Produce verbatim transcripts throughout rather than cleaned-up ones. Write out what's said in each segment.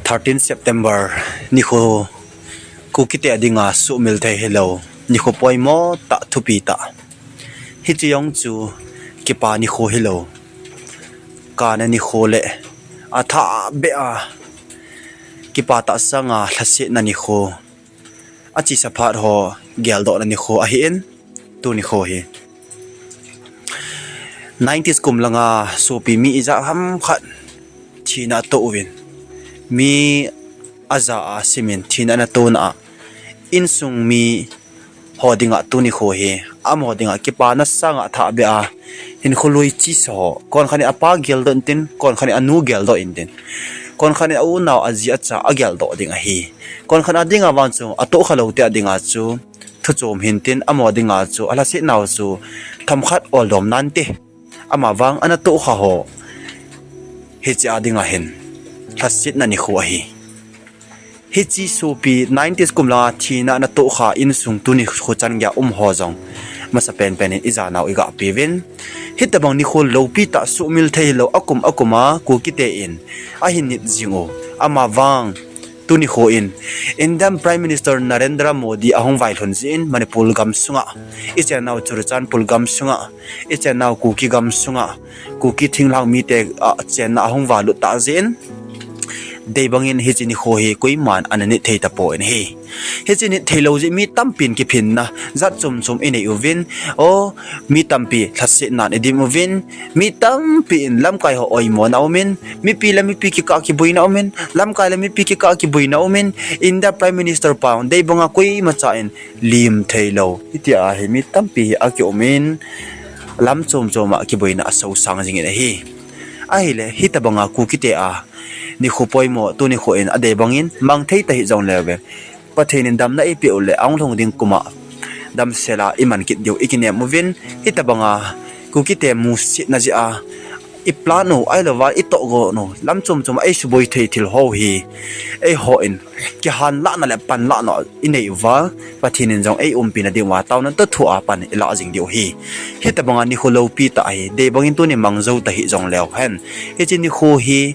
Thirteen September nikho Kukite dinga sumil thei hilou nikho poimo tah thupi tah. Hiche jong chu kipa nikho hilou, kana nikho le athah beh a kipa tah sanga lhasetna nikho, achesa phat ho geldohna nikho ahin, tu nikho hi. Nineties kum langa sopi mi ijat ham khat thina atoh uvin, mi aja a simin thina ana tona a, insung mi ho dinga tu nikho hi amaho dinga kipana sanga thah beh a, hinkho lui chesa ho, konkhat in apa geldoh intin, konkhat in anu geldoh intin, konkhat in a unau aji acha ageldoh ding ahi. Konkhat a dinga vang chu atohkha lou te a dinga chu thuchom hintin, amaho dinga chu alhasetnau chu themkhat oldom nante. Amavang ana tohkha ho hiche a dinga hin lhasetna nikho ahi. Hiche sopi nineties kum langa thina ana tohkha insung tu nikho chan geiya um ho jong masapen pen in ijanau igahpeuvin. Hitobang nikho loupi tah sumil thei hilou akum akuma Kukite in ahin nit jing u. Amavang tu nikho in Indian Prime Minister Narendra Modi ahung vailhun jeh in Manipur gam sunga, ichennau Churachandpur gam sunga, ichennau Kuki gam sunga, Kuki thinglhang mite achenna ahung valut tah jeh in, deibangin hiche nikho hi koiman ana nit thei tapon ahi. Hiche nit theilou jeh mi tampin kiphinna jat chom chom inei uvin, o, mi tampi lhasetnan idim uvin, mi tampi in lamkai ho oimona umin, mipi le mipi kikah kiboina umin, lamkai le mipi kikah kiboina umin, India Prime Minister pa deibanga koimacha in lim theilou, hitia hi mi tampi hi akiumin, lam chom choma kiboina asosang jingin ahi. Ahile hitobanga Kukite a nikho poimo tu nikho in adeibangin mang thei tahih jongleuve, Pathen in damna eipeh u le ahung lhung ding kuma damsela iman kit diu ikinem uvin, hitobanga Kukite musetna jeh a iplan u ahilouva itohgon u lam chom choma eisuboi thei thil ho hi eihon kihanlahna le panlahna inei uva, Pathen in jong eiumpina dinguva taona toh thua pan ilah jing diu ahi. Hitobanga nikho loupi tah ahi, deibangin tuni mang jou tahih jongleu hen, hiche nikho hi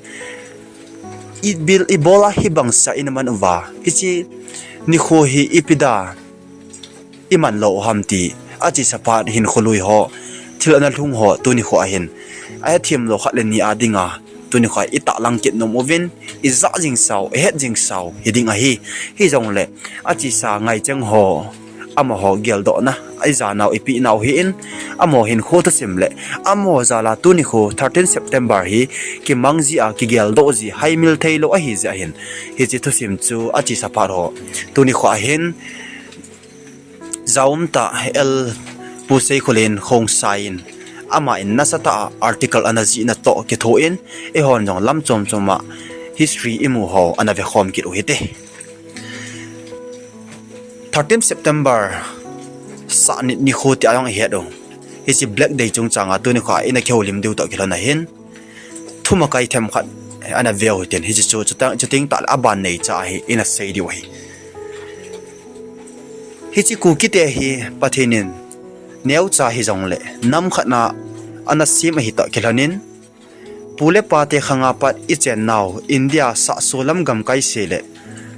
ibil ibola hibangsa ina man uva, hiche nikho hi ipi dia iman lou u ham ti, achesa phat hinkho lui ho, thil ana lhung ho tu nikho a hin ahethem lou khat le ni a dinga tu nikho a itahlang kit nom uvin, ijah jing sau, ihet jing sau hiding ahi. Hijongle achesa ngaicheng ho, amaho geldohna ijanau ipehnau hi in, amaho hinkho thusim le amaho jal a tu nikho thirteen September hi kimang ji a kigeldoh ji haimil theilou ahi jeh a hin, hiche thusim chu achesa phat ho tu nikho a hin jaumtah L Pu Seikholen Khongsai in, ama in nasatah a article ana jihna toh kitho in, eihon jong lam chom choma history imu ho ana vekhom kit u hite. Thirteen September, Sahnit nikho tia jong ihet u, hiche Black Day chungchanga tu nikho a ina kihoulim diu toh kilhon a hin, thumakai themkhat ana veu hitin, hiche chu chuteng, chuteng tahle aban neicha hi ina sei diu ahi. Hiche Kukite hi Pathen in neocha hijongle nam khat na ana sem ahi toh kilhon in, pu le pate khanga pat ichennau India sahso lam gamkai seh le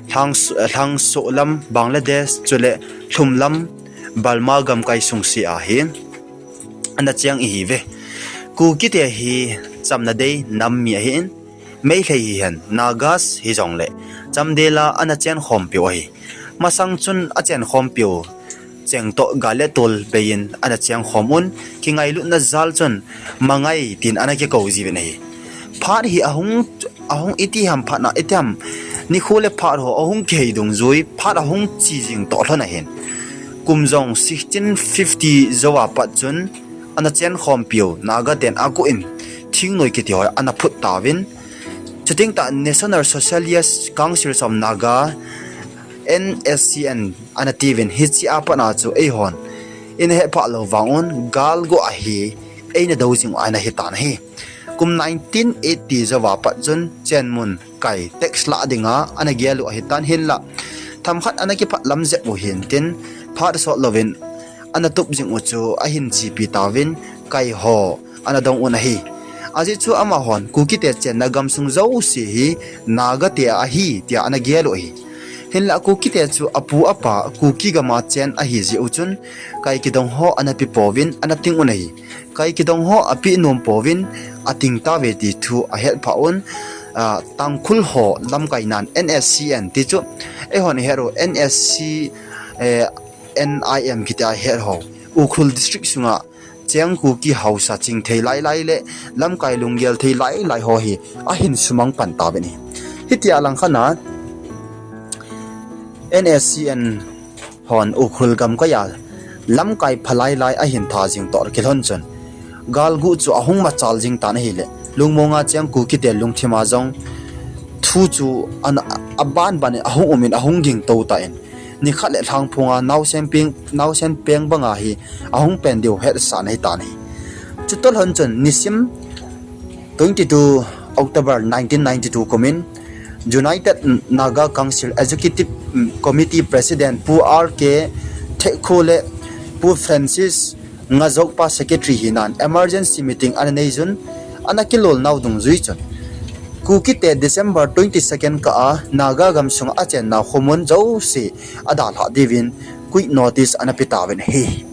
lhangso-, lhangsoh lam Bangladesh chule lhum lam Burma gamkai sung seh a hi ana cheng ihiuve. Kukite hi chamna dei nam mi ahin, Meitei hihen, Nagas hijongle chamdel a ana chenkhompiu ahi. Masang chun achenkhompiu cheng toh gal le tol beiyin ana chengkhom un, kingailutna jal chun Mangai tin ana kikou jiuvin ahi. Phat hi ahung, ahung iti ham phatna, iti ham nikho le phat ho ahung kihei dungjui, phat ahung che jing toh lhon ahin, kum jong sixteen fifty jou a pat chun ana chenkhompiu Naga ten aguh in thingnoi kiti ho ana phut tauvin, chuteng tah National Socialist Council of Naga, N S C N ana tiuvin, hiche a pat a chu eihon ina hephah lou vang un galguh a hi eina dou jing u ana hitan ahi. Kum nineteen eighty jou a pat chun chenmun kai tax lah dinga ana gel u ahitan, hinlah themkhat ana kiphat lam jep u hintin, phat sot louvin ana tup jing u chu ahin chepi tauvin, kai ho ana dong un ahi. Ajeh chu amahon Kukite chenna gamsung jouse hi Nagate ahi tia ana gel u ahi. Hinlah Kukite chu apu apa Kuki gama chen ahi jeh u chun, kai kidong ho ana pe pouvin ana ting un ahi. Kai kidong ho ape nom pouvin ating tauve ti thu ahet pha un, ah, Tangkhul ho lamkai nan N S C N ti chu, eihon ihet u N S C, eh, N I M kiti a ihet ho. Ukhrul District sunga cheng Kuki haosa ching thei lai lai le lamkai lunggel thei lai lai ho hi ahin sumang pan tauvin ahi. Hitia langkhat a N S C N hon Ukhrul gamkai a lamkai pha lai lai ahin tha jing toh kilhon chun, galgu chu ahung machal jing tan ahile, Lungmonga cheng Kukite lungthim a jong thu chu ana, aban ban in ahung um in ahung ging to tan, nikhat le lhangphong a naosen peng, naosen peng banga hi ahung pen diu hetsah na hi tan ahi. Chutoh lhon chun nisim twenty-two October nineteen ninety-two kumin United Naga Council Executive Committee President Pu R K Thekho le Pu Francis Ngajokpa Secretary hinan emergency meeting ana nei jun, ana kilol nau dungjui chun, Kukite December twenty-second kah a Naga gamsung a chenna khomun jouse adalhah diuvin quick notice ana pe tauvin ahi.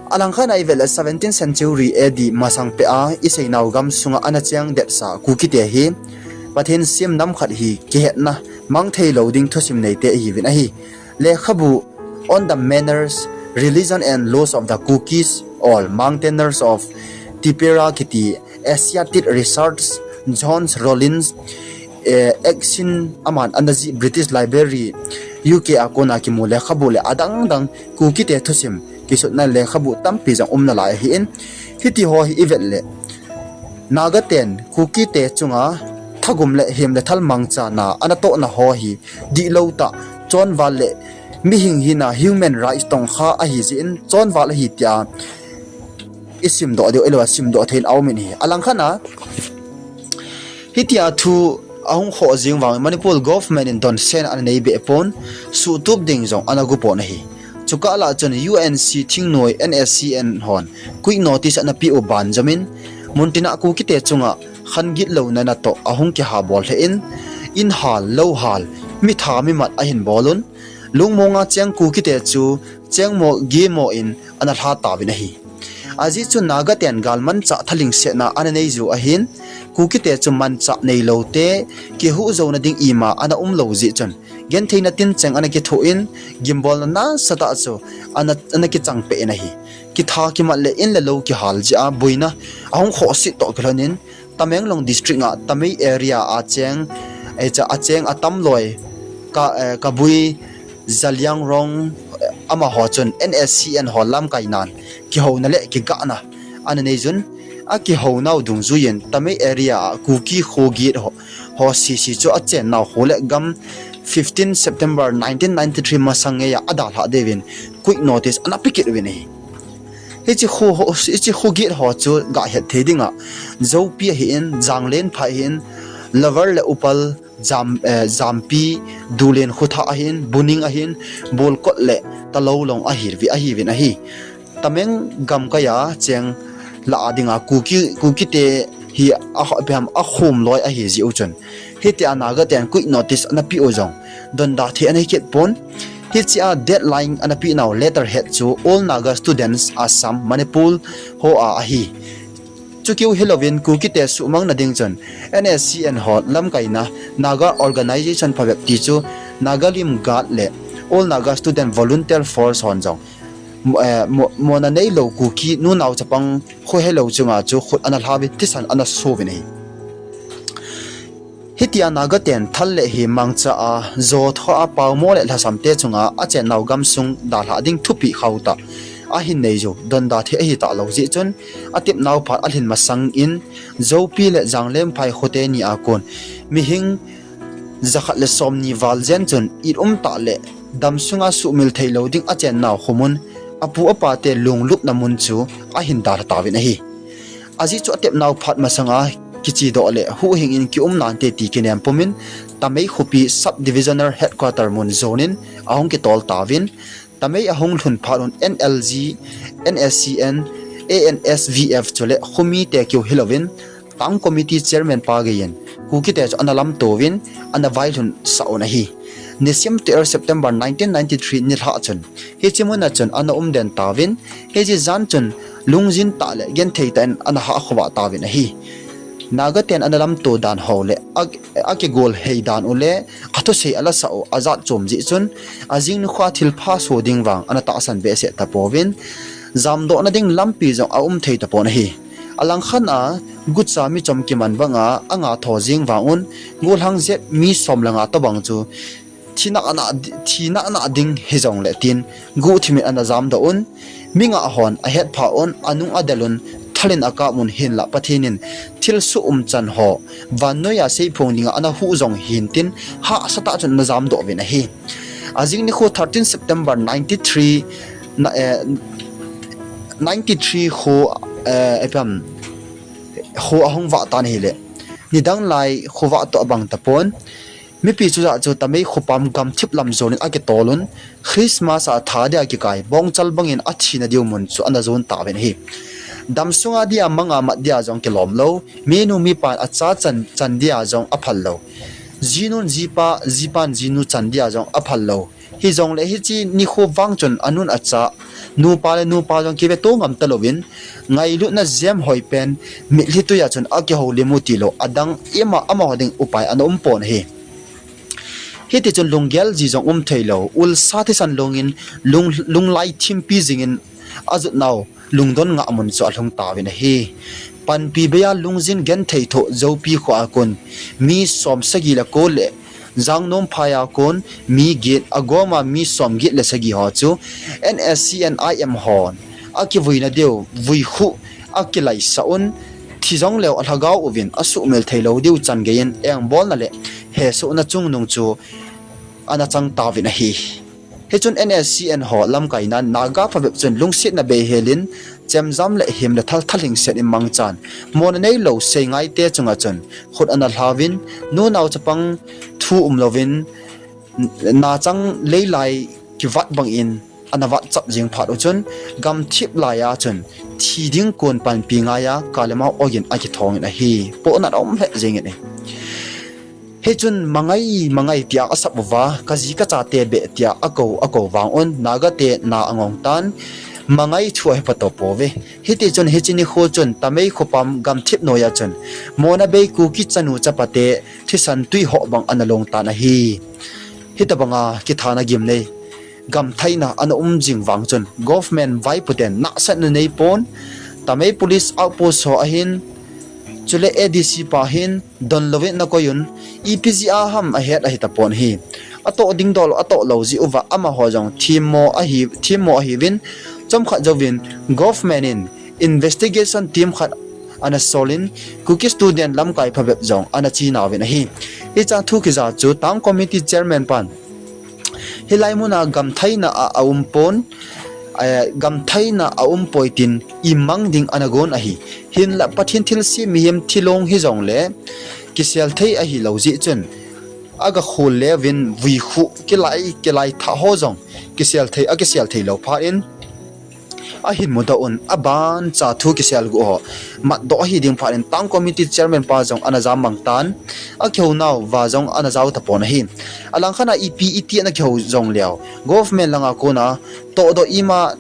Alangkhat a ivet le seventeenth century A D masang peh a isei nau gamsunga ana cheng detsa Kukite hi Pathen sem nam khat hi kihetna mang thei lou ding thusim neite ahiuvin ahi. Lekhabu On the Manners, Religion and Laws of the Kukis or Mountaineers of Tipperah kiti Asiatic Research, John Rollins, eh, Exin aman ana jih British Library, U K a kona kimu lekhabu le adang dang Kukite thusim kisutna lekhabu tampi jong um nalai ahin, hiti ho hi ivet le Naga ten Kukite chunga thagum le hem le thal mangcha na ana tohna ho hi dihlou tah, chonval le mihing hina human rights tongkha ahi jeh in chonval ahi tia isimdoh diu, ahilou a simdoh thei in aum in ahi. Alangkhat a hitia thu ahung khoh jing vang Manipur government in donsen ana nei beh pon, suhtup ding jong ana go pon ahi. Chukah lah chun U N C thingnoi N S C N hon quick notice ana pe u ban jom in, muntina Kukite chunga khan gitlouna natoh ahung kiha bol lheh in, in hal, lou hal, mi tha mi mat ahin bol un, Lungmonga cheng Kukite chu cheng mo ge mo in ana lha tauvin ahi. Ajeh chu Naga ten gal manchah thalhingsetna ana nei ju ahin, Kukite chu manchah neilou te kihuh jouna ding ima ana umlou jeh chun, gentheina tincheng ana kithoh in, gimbolna nasatah chu ana, ana kichang peh in ahi. Kitha kimat le in le lou kihal jeh a boina ahung khohse toh kilhon in, Tamenglong District a Tamei area a cheng, eh, cha, a cheng atam loi ka, eh, Kabui, Zeliangrong, eh, amaho chun N S C N ho lamkai nan kihouna le kigahna ana nei jun, akihounau dungjuiyin Tamei area a Kuki kho get ho, ho sese chu achennau kho le gam fifteen September nineteen ninety-three masang ngeiya adalhah diuvin quick notice ana pe kit uvin ahi. Hiche kho ho, hiche kho get ho chu gahet thei dinga Joupi ahin, Janglenphai ahin, Lower le Upper Jam, eh, Jampi, Dulen Khotha ahin, Buning ahin, Bolkot le Taloulong ahiuve, ahiuvin ahi. Tameng gamkai a cheng lah a dinga Kuki, Kukite hi a, ipi ham, akhom loi ahi jeh u chun, hitia Naga ten quick notice ana pe u jong donda thei ana hi kit pon. Hichea deadline ana penau letterhead chu All Naga Students Assam, Manipur ho a ahi. Chukeu hilouvin Kukite suhmang na ding chun N S C N ho lamkaina Naga Organization phabep ti chu Naga Lim Guard le All Naga Student Volunteer Force hon jong mo, eh, mo, mona neilou Kuki nunao chapang kho helou chunga chu khut ana lhauvin thisan ana souvin ahi. Hitia Naga ten thal le hi mangcha a, jo tho a, paomo le lhasam te chunga achennau gamsung dalhah ding thupeh khauhtah ahin nei u, donda thei ahi talou jeh chun, atepnau phat alhin masang in, Joupi le Janglenphai khote ni a kon mihing jakhat le somni val jen chun, it umtah le damsunga suhmil theilou ding achennau khomun, apu apa te lunglupna mun chu ahin dalha tauvin ahi. Ajeh chu atepnau phat masanga kichedoh le huhhing in kium nante ti kinem pumin, Tamei khopi Sub Divisional Headquarter mun jonin ahung kitol tauvin, Tamei ahung lhun phat un N L G, N S C N, A N S V F chule Khumi te keu hilouvin, Town Committee Chairman pa geiyin Kuki te chu ana lamto uvin, ana vailhun sah un ahi. Nisim twelve September nineteen ninety-three nilhah chun, hiche muna chun ana umden tauvin, hiche jan chun lungjin tah le genthei tah in ana hah khovah tauvin ahi. Naga ten ana lamto dan ho le, a, akigol hei dan u le, athusei alasah u ajat chom jeh chun, ajing nikhoa thilpha so ding vang ana tahsan behseh tapouvin, jamdohna ding lampi jong aum thei tapon ahi. Alangkhat a, gucha mi chom kiman banga, anga tho jing vang un, golhang jep mi som le nga tobang chu, thi nahna, thi nahna ding hijongle tin, guhthimin ana jamdoh un, mi nga hon ahetpha un, anung adel un, thalin akap un, hinlah Pathen in thilsoh umchan ho vannoiya seiphong dinga ana huh jong hintin, hahsatah chun ana jamdoh uvin ahi. Ajing nikho thirteen September ninety-three, na, eh, ninety-three kho, eh, ipi ham, kho ahung vah tan ahile, nidang lai khovah toh abang tapon. Mipi chujat chu Tamei khopam gamthip lam jonin akitol un, Christmas a tha dia kikai, bongchal bangin athina diu mun chu ana jon tauvin ahi. Damsunga dia manga mat dia jong kilom lou, minu mipan acha chan, chan dia jong aphal lou. Jinun jipa, jipan jinu chan dia jong aphal lou. Hijongle hiche nikho vang chun anun acha, nupa le nupa jong kiveto ngam talouvin, ngailutna jem hoipen, mitlhi tuiya chun akihoulim u tilou, adang ima amaho ding upai ana umpon ahi. Hitichun lunggel ji jong um theilou, ulsa thisan lungin, lung, lunglai thimpi jingin ajotnau lungdon ngahmun chu alhung tauvin ahi. Panpi beiya lungjin genthei thoh Joupi khoa kon mi som sagi le ko le, Jangnom phaia kon mi get, agoma mi som get le sagi ho chu N S C N I M hon akivuina diu vuikhuh akilaisah un, thi jongleu alhagao uvin asuhmil theilou diu chan geiyin engbolna le hesohna chungnung chu ana chang tauvin ahi. Hichun N S C N ho lamkaina Naga phabep chun lungsetna beihelin, chemjam le him le thal, thalhingset in mangchan, mona neilou seingaite chunga chun khut ana lhauvin, nunao chapang thu umlouvin, nachang leilai kivat bangin ana vat chap jing phat uchun, gamthip laiya chun thi ding kon panpi ngaiya kalemao ogin akithongin ahi. Pohnat aum lheh jengin ahi. Hichun mangai, mangai tia asap uva, kaji kachate beh tia akou, akou vang un, Naga te na angong tan, mangai thu ahipatopouve. Hitichun hiche nikho chun Tamei khopam gamthip noiya chun, mona bei Kuki chanu chapate thisan twi ho bang ana long tan ahi. Hitobanga kithana gimnei gamthaina ana um jing vang chun, government vaiputen nahsatna neipon, Tamei police outpost ho ahin, chule A D C pa hin, donlouvin ana koiyun, ipi jeh a ham ahet ahitapon ahi. Atoh dingdol, atoh lou jeh uva amaho jong themmo ahi, themmo ahiuvin, chomkhat jouvin, government in investigation team khat ana solin, Kuki student lamkai phabep jong ana chenauvin ahi. Hichea thu kija chu Town Committee Chairman pan, hilai muna gamthaina a, aumpon, eh, gamthaina aumpoi tin imang ding ana gon ahi. Hinla Pathen thilse mihem thilong hijongle, kisel thei ahilou jeh chun, agakhol leuvin vuikhuh kilai, kilai thah ho jong kisel thei, akisel theilou phat in, ahin mudoh un, abancha thu kiselguh ho matdoh ahi ding phat in Town Committee Chairman pa jong ana jammang tan, akihounauva jong ana jao tapon ahi. Alangkhat a ipi iti ana kihou jongleu, government langa kona tohdoh ima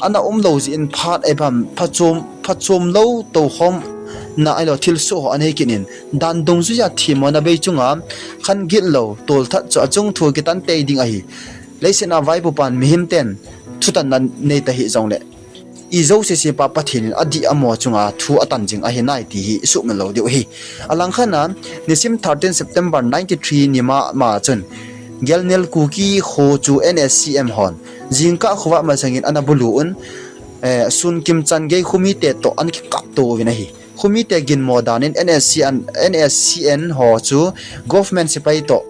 ana umlou jeh in phat eipam phachom, phachom lou toukhomna ahilou thilsoh ho anei kit in, dan dungjuiya themmona bei chunga khan gitlou tolthat chu achung thu kitan tei ding ahi. Leiset a vaipo pan mihem ten thutanna neita hijongle, ijousese pa Pathen in adih amo chunga thu atan jing ahi nai ti hi isuhmil lou diu ahi. Alangkhat a, nisim thirteen September ninety-three nima ma chun, Gelnel Kuki kho chu N S C N hon jingkah khovah masangin ana bulu un, eh, sun kimchan gei Khomite toh ana kikapto uvin ahi. Khomite ginmo danin N S C N, N S C N ho chu government sepai toh,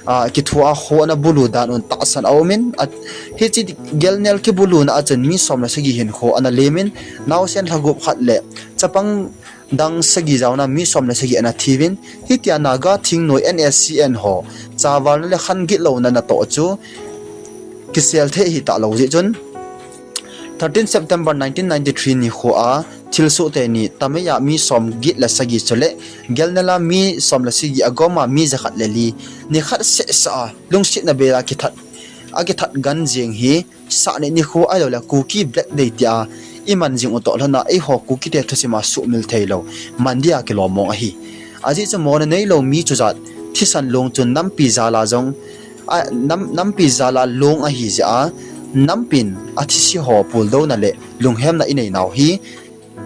ah, kithua kho ana bulu dan un tahsan aumin, hiche Gelnel kibuluna a chun mi som le sagi hinkho ana lemin, naosen lhagup khat le chapang dang sagi jaona mi som le sagi ana thiuvin, hitia Naga thingnoi N S C N ho chavalna le khan gitlouna natoh chu kisel thei ahitahlou jeh chun, thirteen September nineteen ninety-three nikho a thilsoh teni Tamei a mi som get le sagi chule Gelnel a mi som le sagi, Agawm a mi jakhat le li, nikhat sehseh a lungsetna bela kithat, akithat gan jeng hi Sahnit nikho ahiloule Kuki Black Day tia iman jing u toh lhona eiho Kukite thusim a suhmil theilou man dia kilom mong ahi. Ajeh chu mona neilou mi chujat thisan long chu nampi jal a jong, a, nam, nampi jal a long ahi jeh a, nampin athise ho puldouna le lunghemna inei nau hi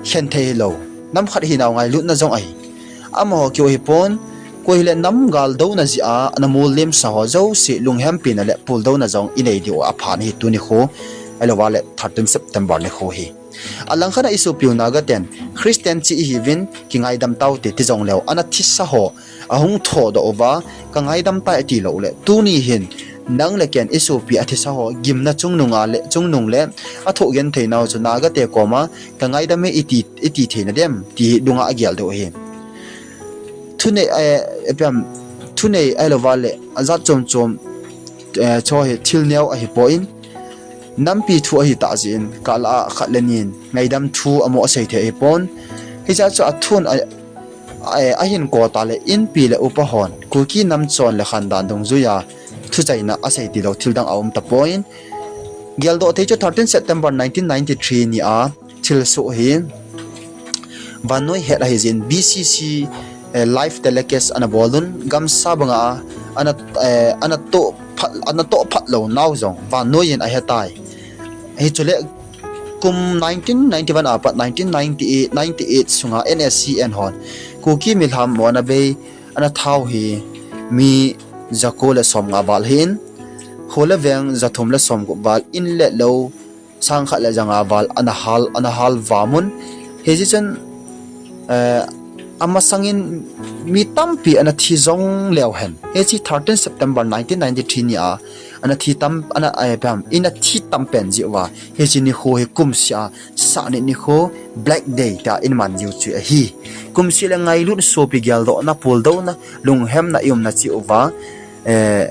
khen thei hilou, nam khat hinau ngailutna jong ahi. Amaho keu hipon, koi hile nam gal douna jeh a ana mol lemsa ho jouse lunghempina le puldouna jong inei diu apha ahi tunikho, ahilouva le thirteen September nikho hi. Alangkhat a isopiu Naga ten Christian cheh ihiuvin kingaidam taute ti jongleu ana thisa ho ahung thodoh uva, kangaidam tai atiloule tuni hin nang le ken isopi athisa ho gimna chungnung a le, chungnung le athoh gentheinau chu Nagate koma kangaidam e iti, iti theina dem ti hi dunga ageldoh ahi. Thunei, eh, ipi ham, thunei ahilouva le ajat chom chom, eh, chu hi thil neo ahipoi, nampi thu ahitah jeh in kalah a khat le ni in ngaidam thu amo asei thei ahipon, hijeh chun athun a, eh, ahin kota le inpi le upa hon Kuki nam chon le khandan dungjuia thuchaina asei tilou thildang aum tapoi. Geldoh thei chu thirteen September nineteen ninety-three nia thilsoh hi vannoi het ahijeh in B C C, eh, live telecast ana bolun, gamsa banga ana, eh, ana toh phat, ana toh phat lou nau jong vannoi in ahetai. Hichule kum nineteen ninety-one apat nineteen ninety-eight, ninety-eight sunga N S C N hon Kuki milham mona bei ana thau hi mi jako le somnga val hin, kho le veng jathum le somgup val, in le lou sangkhat le janga val ana hal, ana hal vamun. Hijeh chun, eh, amasangin mi tampi ana thi jong leu hen, hiche thirteen September nineteen ninety-three nia ana thi tam, ana, eh, ipi ham, ina thi tam pen jeh uva hiche nikho hi kumsea Sahnit nikho, Black Day tia iman jiu chu ahi. Kumsea le ngailut, sopi geldohna, puldouna, lunghemna iumna cheh uva, eh,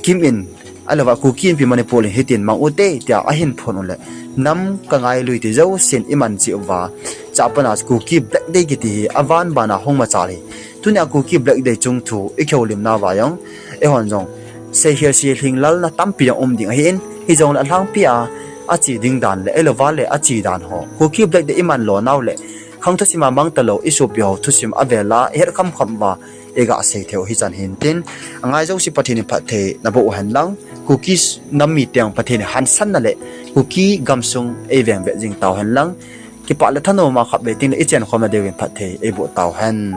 KIM in, ahilouva Kuki Inpi Manipur in hitin mang ute tia ahin phon ule, nam kangailui ti jousen iman cheh uva, chapana Kuki Black Day kiti hi avan bana hung machal hi. Tunia Kuki Black Day chungthu ikihoulimnauva jong, eihon jong seikhel seilhing lalna tampi jong um ding ahin, hijongle alhangpia ache ding dan le ahilouva le ache dan ho, Kuki Black Day iman lonau le khang thusim a mang talou isopi ho thusim avela ihet khamkham uva iga sei theiu hichan hintin, angai jouse Pathen in phatthei naboh uhen lang, Kuki nam mite jong Pathen in hansanna le Kuki gamsung eivengbet jing tauhen lang, kipah le thanoma khatvei tengle ichenkhomna diuvin phatthei eiboh tauhen.